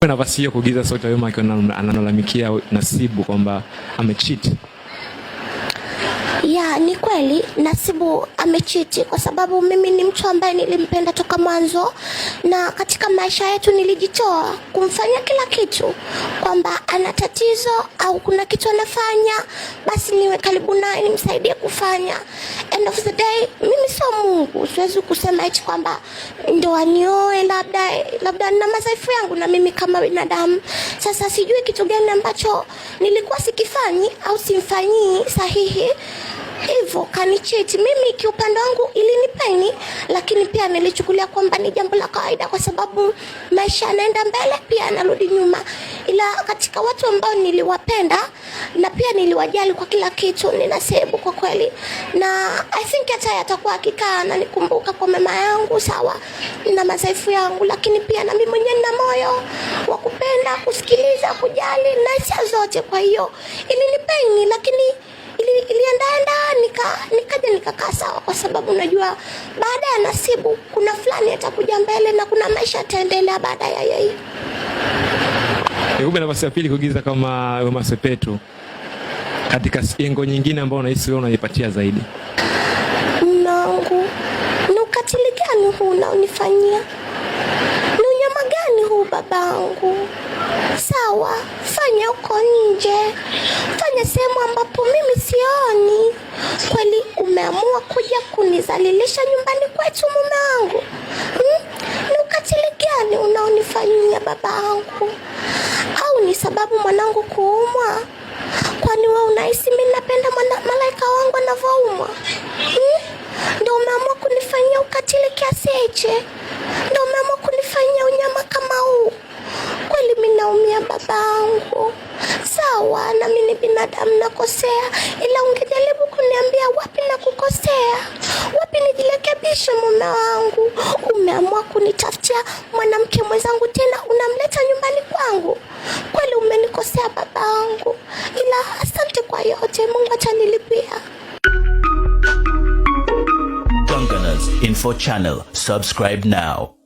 Nafasi hiyo kuigiza sauti ya Wema akiwa analalamikia Nasibu kwamba amecheat. Ya, ni kweli Nasibu amecheat, kwa sababu mimi ni mtu ambaye nilimpenda toka mwanzo, na katika maisha yetu nilijitoa kumfanya kila kitu, kwamba ana tatizo au kuna kitu anafanya, basi niwe karibu naye nimsaidie kufanya. End of the day, mimi sio Mungu, siwezi kusema eti kwamba ndo anioe, labda na madhaifu yangu na mimi kama binadamu. Sasa sijui kitu gani ambacho nilikuwa sikifanyi au simfanyii sahihi hivyo kanicheat. Mimi kiupande wangu ilinipain, lakini pia nilichukulia kwamba ni jambo la kawaida, kwa sababu maisha yanaenda mbele, pia yanarudi nyuma. Ila katika watu ambao niliwapenda na pia niliwajali kwa kila kitu, ni Nasibu kwa kweli, na I think hata yatakuwa akikaa na nikumbuka kwa mema yangu, sawa na madhaifu yangu, lakini pia na mimi mwenyewe nina moyo wa kupenda, kusikiliza, kujali na hisia zote. Kwa hiyo ilinipain, lakini iliendaenda nikaja nikakaa sawa, kwa sababu unajua baada ya Nasibu kuna fulani atakuja mbele na kuna maisha yataendelea baada ya yeye. Nikupe nafasi ya pili kuigiza kama Wema Sepetu katika engo nyingine ambayo unahisi wewe unaipatia zaidi. Mume wangu, ni ukatili gani huu unaonifanyia? Ni unyama gani huu babangu? Sawa, fanya huko nje, fanya sehemu ambapo mimi sioni. Kweli umeamua kuja kunizalilisha nyumbani kwetu, mume wangu? Ni ukatili gani unaonifanyia babangu? Au ni sababu mwanangu kuumwa? Kwani wewe unahisi mimi napenda malaika wangu anavyoumwa? Ndio umeamua kunifanyia ukatili kiasi hichi? Ndio umeamua kunifanyia unyama kama huu? Kweli mimi naumia babangu. Sawa, na mimi ni binadamu nakosea, ila ungejaribu kuniambia wapi na kukosea, wapi nijirekebishe mume wangu. Umeamua kunitafutia mwanamke mwenzangu, tena unamleta nyumbani kwangu. Kweli umenikosea babangu, ila asante kwa yote, Mungu atanilipia. Dunganers Info Channel. Subscribe now.